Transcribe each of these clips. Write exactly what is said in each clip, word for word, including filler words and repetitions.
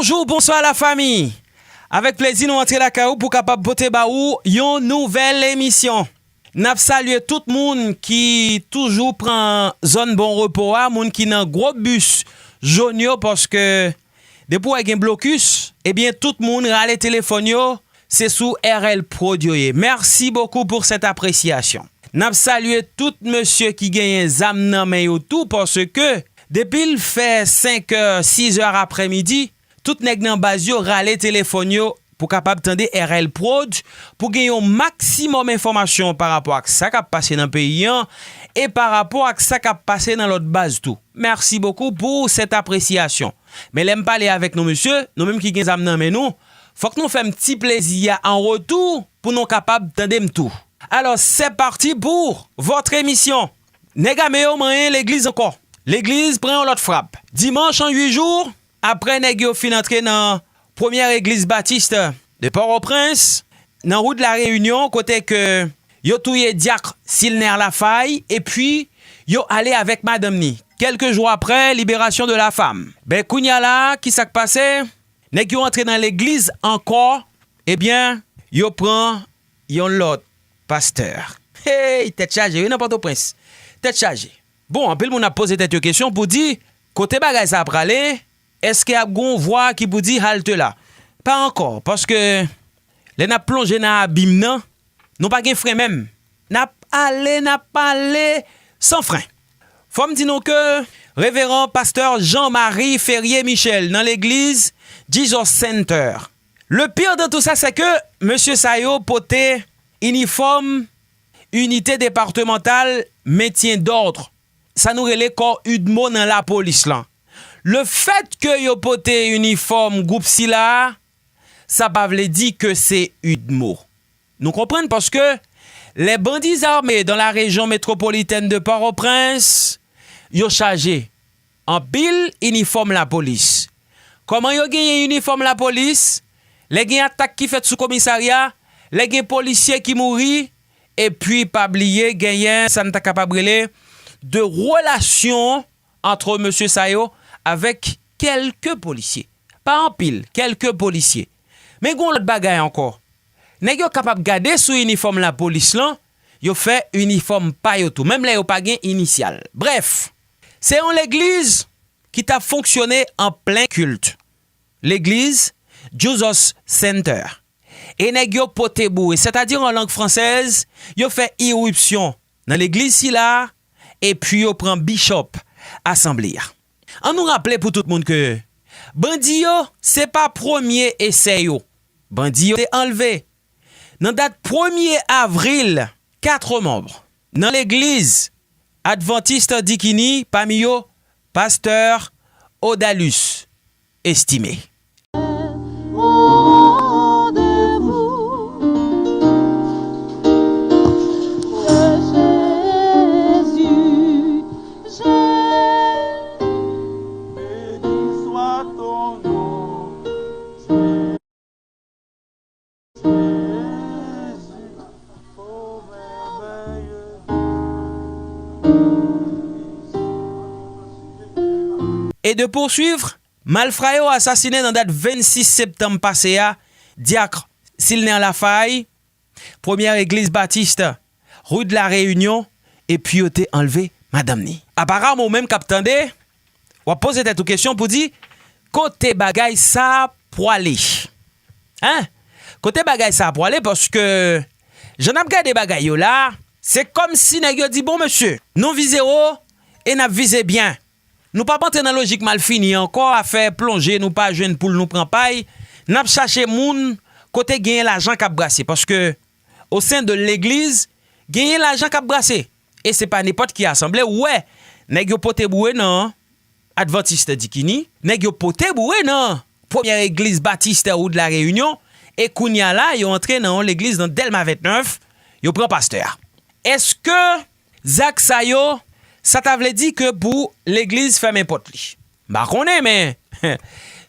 Bonjou, bonswa lafanmi. Avèk plezi nou antre lakay ou pou kapab pote ba ou yon nouvèl emisyon. N ap salye tout moun ki toujou pran zòn Bon Repo a, moun ki nan gwo bis jòn yo, paske depi w wè gen blokis, ebyen tout moun rale telefòn yo, se sou R L Prod yo ye. Mèsi bokou pou sèt apresyasyon. N ap salye tout mesye ki genyen zam nan men yo tou, paske depi l fè senk è, sis è aprèmidi, tout nèg nan baz yo rale telefòn yo pou kapab tande R L Prod, pou gen yon maksimòm enfòmasyon pa rapò ak sa k ap pase nan peyi an e pa rapò ak sa k ap pase nan lòt baz tou. Mèsi bokou pou sèt apresyasyon. Men lè m pale avèk nou, mesye, nou menm ki gen zam nan men nou, fòk nou fè m ti plezi a an retou pou nou kapab tande m tou. Alors, c'est parti pour votre émission. Nèg ame yo manyen legliz ankò. Legliz pran yon lòt frap. Dimanch an uit jou, apre nèg yo fin antre nan premyè egliz batis de Pòtoprens, nan wout Lareyinyon, kote ke yo touye dyak Silner Lafaille, epi yo ale avèk madanm ni. Kèlke jou apre, liberasyon de la femme. Ben, kounye a la, ki sa k pase? Nèg yo antre nan legliz ankò, ebyen, yo pran yon lòt pastè. Hey, tèt chaje, wi, nan Pòtoprens. Tèt chaje. Bon, anpil moun ap poze tèt yo kesyon pou di, kote bagay sa a prale? Èske ap gen yon vwa ki pou di, halte la? Pa ankò, paske lè n ap plonje nan abim nan, nou pa gen fren menm. N ap ale, n ap ale san fren. Fò m di nou ke Reveran Pastè Jean Marie Ferrier Michel nan legliz Jesus Center. Le pire dans tout sa, se ke mesye sa yo pote inifòm Unité Départementale Maintien d'Ordre, sa nou rele kò UDMO nan lapolis lan. Le fèt ke yo pote inifòm gwoup sila a, sa pa vle di ke se UDMO. Nou konprann paske les bandits armés dans la région métropolitaine de Port-au-Prince, yo chaje anpil inifòm lapolis. Kòman yo genyen inifòm lapolis? Lè gen atak ki fèt sou komisarya, lè gen polisye ki mouri, epi pa bliye genyen sa n ta kapab rele de relasyon antre mesye sa yo avèk kèlke polisye. Pa anpil, kèlke polisye. Men gen yon lòt bagay ankò. Nèg yo kapab gade sou inifòm lapolis lan, yo fè inifòm pa yo tou, menm lè yo pa gen inisyal. Brèf, se yon legliz ki t ap fonksyone an plen kilt. Legliz Jesus Center. E nèg yo pote boure, sètadi an lang fransèz, yo fè iripsyon nan legliz sila a, epi yo pran bishop asanble a. An nou raple pou tout moun ke bandi yo, se pa premye esè yo. Bandi yo te anlve. Nan dat premye avril, kat manm nan legliz Adventiste Dikini, pami yo pastè Odalus Estimé. Et de poursuivre, malfra yo asasinen nan dat vennsis septanm pase a, dyak Silner Lafaille, premyè egliz batis, rue de la Réunion, epi yo te anlve madanm ni. Aparaman, ou menm k ap tande, w ap poze tèt ou kesyon pou di, kote bagay sa a pwale? Hein? Kote bagay sa a pwale? Paske, jan n ap gade bagay yo la, se kòmsi nèg yo di, bon, mesye, nou vize wo e n ap vize byen. Nou p ap antre nan lojik malfini ankò, afè plonje, nou pa jwenn poul, nou pran pay. N ap chache moun kote genyen lajan k ap brase. Paske, o sen de legliz, genyen lajan k ap brase. E se pa nenpòt ki asanble ou wè nèg yo pote boure nan Adventiste Dikini, nèg yo pote boure nan premyè egliz batis wout La Reyinyon, e kounye a la, yo antre nan yon legliz nan Dèlma vennèf, yo pran pastè a. Èske zak sa yo, sa ta vle di ke pou legliz fèmen pòt li? M pa konnen, men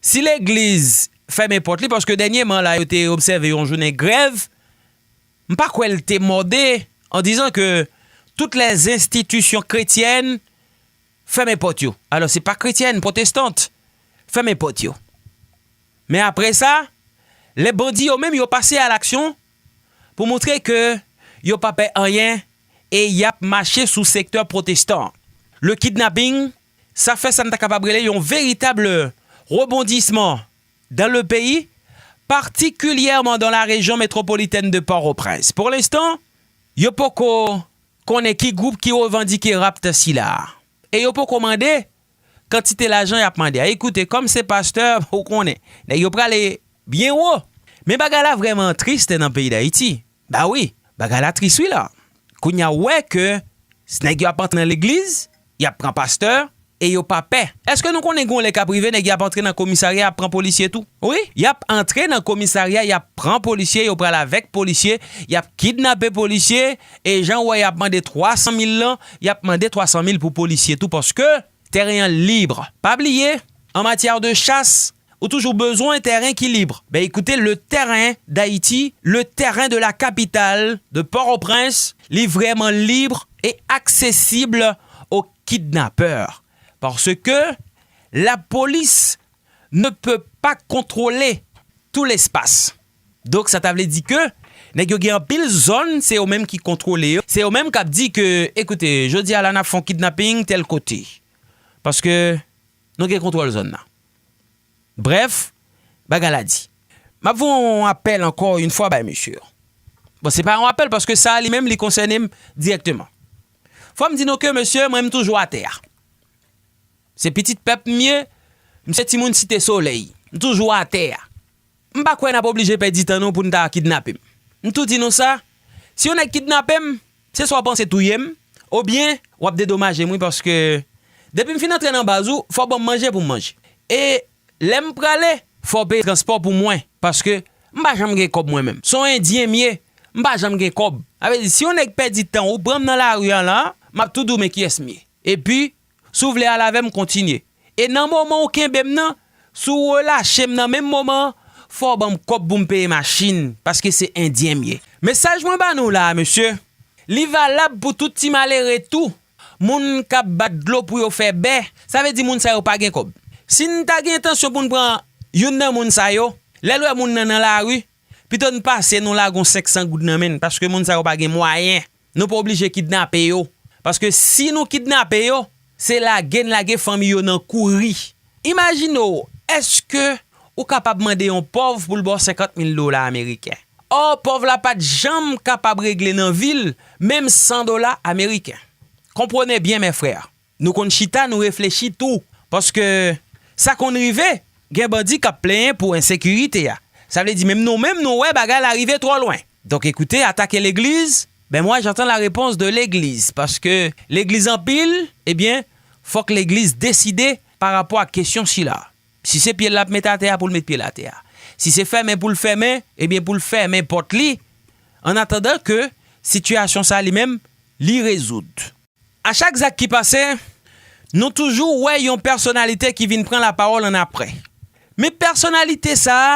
si legliz fèmen pòt li, paske dènyèman la, yo te obsève yon jounen grèv, m pa kwè l te mòde en disant que toutes les institutions chrétiennes fèmen pòt yo. Alò, se pa kretyèn, pwotestant, fèmen pòt yo. Men apre sa, lè bandi yo menm yo pase a laksyon pou montre ke yo pa pè anyen e y ap mache sou sektè pwotestan. Le kidnapping, sa fè sa n ta kapab rele yon veritab rebondisman dans le pays, particulièrement dans la région métropolitaine de Port-au-Prince. Pour l'instant, yo poko konnen ki gwoup ki revandike rapt sila a. E yo poko mande kantite lajan y ap mande a. Ekoute, kòm se pastè, ou konnen, nèg yo prale byen wo. Men bagay la vrèman tris nan peyi Dayiti. Ba wi, bagay la tris wi la. Kounye a ou wè ke s- nèg yo ap antre nan legliz, y ap pran pastè, e yo pa pè. Èske nou konnen gon lè k ap rive, nèg y ap antre nan komisarya, y ap pran polisye tou? Wi, y ap antre nan komisarya, y ap pran polisye, yo pral avèk polisye, y ap kidnape polisye, e jan w wè y ap mande twa san mil lan, y ap mande twa san mil pou polisye tou, paske tèren an lib. Pa bliye, an matyè de chas, ou toujou bezwen tèren ki lib. Ben, écoutez, le terrain d'Haïti, le terrain de la capitale de Port-au-Prince, li vrèman lib e aksesib o kidnapè. Paske la polis ne peut pas contrôler tout l'espace. Donk, sa ta vle di ke nèg yo gen anpil zòn, se yo menm ki kontwole yo. Se yo menm k ap di ke, ekoute, jodi a la n ap fè yon kidnaping tèl kote. Paske nou gen kontwòl zòn nan. Brèf, bagay la di. M ap voye yon apèl ankò yon fwa bay mesye yo. Bon, se pa yon apèl paske sa a li menm li konsène m dirèkteman. Fò m di nou ke mesye, mwen m toujou atè a. Se pitit pèp m ye, m se timoun Site Solèy. M toujou atè a. M pa kwè n ap oblije pèdi tan nou pou n ta kidnape m. M tou di nou sa, si yon nèg kidnape m, se swa w panse touye m, oubyen w ap dedomaje m wi, paske depi m fin antre nan baz ou, fò w ban m manje pou m manje. E lè m prale, fò w peye transpò pou mwen, paske m pa janm gen kòb mwen menm. Se yon endyen m ye, m pa janm gen kòb. Sa vle di, si yon nèg pèdi tan ou pran m nan lari a la, m ap tou di w men kiyès m ye. Epi, si w vle al avè m, kontinye. E nan moman ou kenbe m nan, si w relache m nan menm moman an, fò w ban m kòb pou m peye machin, paske se endyen m ye. Mesaj mwen ba nou la a, mesye, li valab pou tout ti malere tou. Moun k ap bat dlo pou yo fè bè, sa vle di moun sa yo pa gen kòb. Si n ta gen entansyon pou n pran youn nan moun sa yo, lè l wè moun nan nan lari, pito n pase nou lage yon senk san goud nan men n, paske moun sa yo pa gen mwayen. Nou pa oblije kidnape yo. Paske si nou kidnape yo, se lage n lage fanmi yo nan kouri. Imajine w, èske ou kapab mande yon pòv pou l ba w senkant mil dola ameriken? Ò, pòv la pa t janm kapab regle nan vi l menm san dola ameriken. Konprann byen, mè frè. Nou konn chita, nou reflechi tou. Paske sa konn rive, gen bandi k ap plenyen pou ensekirite a. Sa vle di, menm nou menm, nou wè bagay la rive twò lwen. Donk, écoutez, attaquer l'église, ben moi, j'attends la réponse de l'église. Paske legliz anpil, ebyen, fòk legliz deside pa rapò ak kesyon sila. Si se pye l l ap met atè a, pou l met pye l atè a. Si se fèmen pou l fèmen, ebyen, pou l fèmen pòt li, an atandan ke sitiyasyon sa li menm, li rezoud. A chak zak ki pase, nou toujou wè yon pèsonalite ki vin pran lapawòl annapre. Men pèsonalite sa a,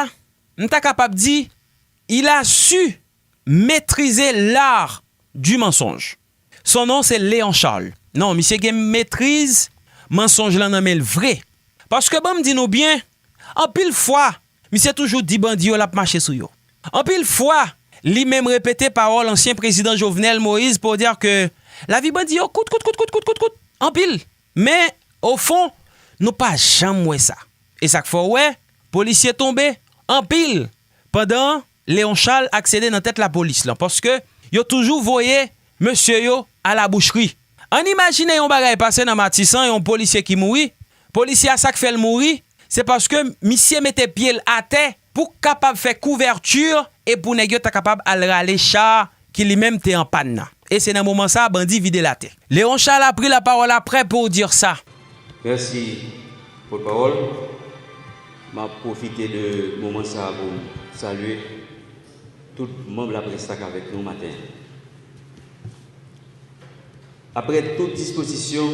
m ta kapab di, il a su maîtriser l'art du mensonge. Son non se Léon Charles. Non, misye gen metriz mansonj lan nan men l vre. Paske ban m di nou byen, anpil fwa, misye toujou di bandi yo l ap mache sou yo. Anpil fwa, li menm repete pawòl ansyen prezidan Jovenel Moïse pour dire que lavi bandi yo kout, kout, kout, kout, kout, kout, kout. Anpil. Men, ofon, nou pa janm wè sa. E sa k fè w wè, polisye tonbe anpil pandan Léon Charles aksede nan tèt lapolis lan, paske yo toujou voye mesye yo a la boucherie. Ann imajine yon bagay pase nan Matisan, yon polisye ki mouri. Polisye a, sa k fè l mouri, se paske misye mete pye l atè pou kapab fè kouvèti e pou nèg yo ta kapab al rale cha ki li menm te an pàn nan. E se nan moman sa a, bandi vide l atè. Léon Charles a pris la parole après pour dire ça. Mèsi, pòtpawòl. M ap pwofite de moman sa a pou m salye tout manm laprès la k avèk nou maten an. Apre tout dispozisyon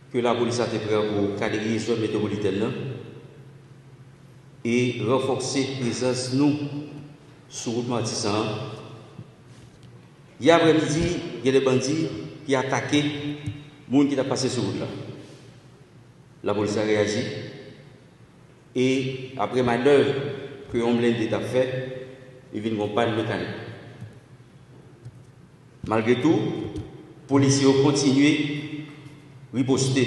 ke lapolis la te pran pou kadriye zòn metwopolitèn nan e ranfòse prezans nou sou wout Matisan an, yè aprèmidi, gen de bandi ki atake moun ki t ap pase sou wout la. Lapolis la reyaji. E apre manèv ke yon blende t ap fè, li vin gon pàn mekanik. Malgre tou, polisye yo kontinye riposte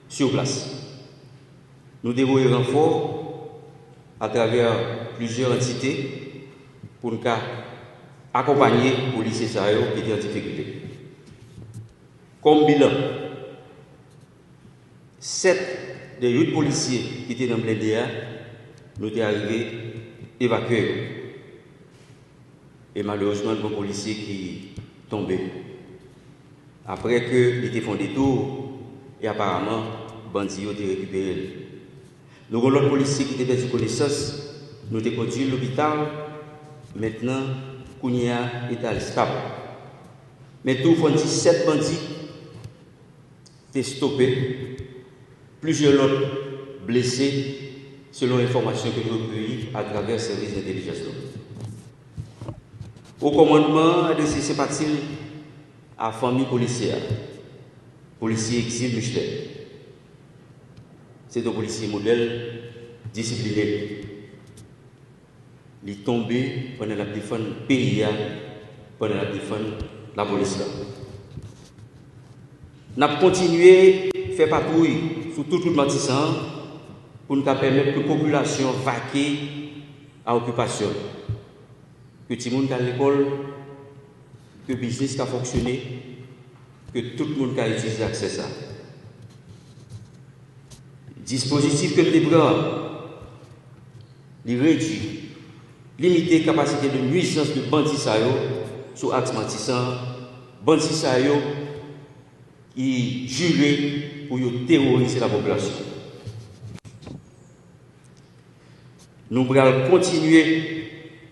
sou plas. Nou te voye ranfò atravè plizyè antite pou n ka akonpanye polisye sa yo ki te an difikilte. Kòm bilan, sèt de uit polisye ki te nan blende a, nou te arive evakye yo. E malerezman, gen yon polisye ki tonbe. Apre ke li te fè yon detou, e aparaman, bandi yo te rekipere l. Nou gen lòt polisye ki te pèdi konesans, nou te kondui l lopital, mentnan, kounye a, eta l estab. Men tou, fò n di sèt bandi te stope, plizyè lòt blese, selon enfòmasyon ke nou rekiyi atravè sèvis dentèlijans nou. Wo kòmandman an adrese senpati l a fanmi polisye a, polisye Exil Michelet. Se te yon polisye modèl, disipline. Li tonbe pandan l ap defann peyi a, pandan l ap defann lapolis la. N ap kontinye fè patwouy sou tout wout Matisan an pou n ka pèmèt ke popilasyon an vake a okipasyon l. Ke timoun ka al lekòl, ke biznis ka fonksyone, ke tout moun ka itilize aksè sa a. Dispozitif ke n te pran an, li redui, limite kapasite de nwizans de bandi sa yo sou aks Matisan an. Bandi sa yo ki jire pou yo teworize lapopilasyon. Nou pral kontinye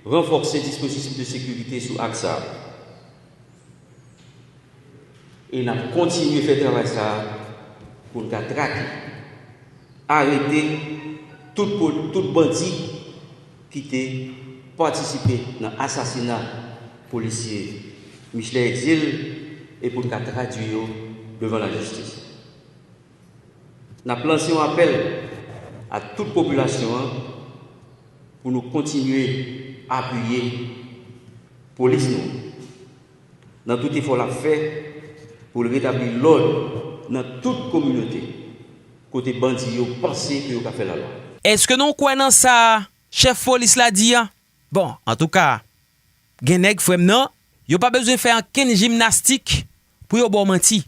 ranfòse dispozitif de sekirite sou aks sa a. E n ap kontinye fè travay sa a pou n ka trake, arete tout po-, tout bandi ki te patisipe nan asasina polisye Michelet Exil e pou n ka tradui yo devan lajistis. N ap lanse yon apèl a tout popilasyon an pou nou kontinye apiye polis nou nan tout efò l ap fè pou l retabli lòd nan tout kominote kote bandi yo panse ke yo ka fè lalwa. Èske nou kwè nan sa chèf polis la di a? Bon, antouka, gen nèg, frè m nan, yo pa bezwen fè ankenn jimnastik pou yo ba w manti.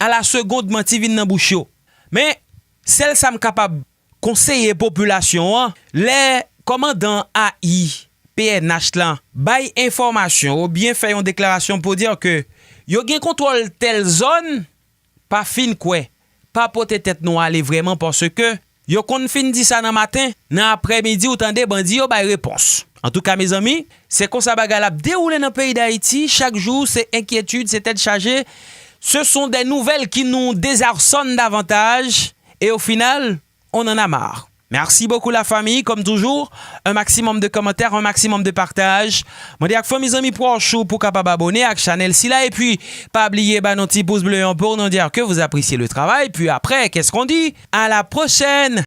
A la segond, manti vin nan bouch yo. Men, sèl sa m kapab konseye popilasyon an, lè kòmandan A I P N H lan bay enfòmasyon oubyen fè yon deklarasyon pou di ke yo gen kontwòl tèl zòn, pa fin kwè, pa pote tèt nou ale vrèman, paske yo konn fin di sa nan maten, nan aprèmidi ou tande bandi yo bay repons. Antouka, mezanmi, se konsa bagay la ap dewoule nan peyi Dayiti. Chak jou, se enkyetid, se tèt chaje. Ce sont des nouvelles qui nous désarçonnent davantage. Et au final, on en a marre. Merci beaucoup la famille, comme toujours, un maximum de commentaires, un maximum de partage. Mande ak fanmi, zanmi, pwòch ou pou kapab abone ak chanèl sila. Epi, pa bliye ba nou ti pous ble an pou nou di ke vous appréciez le travail. Puis après, qu'est-ce qu'on dit? À la prochaine!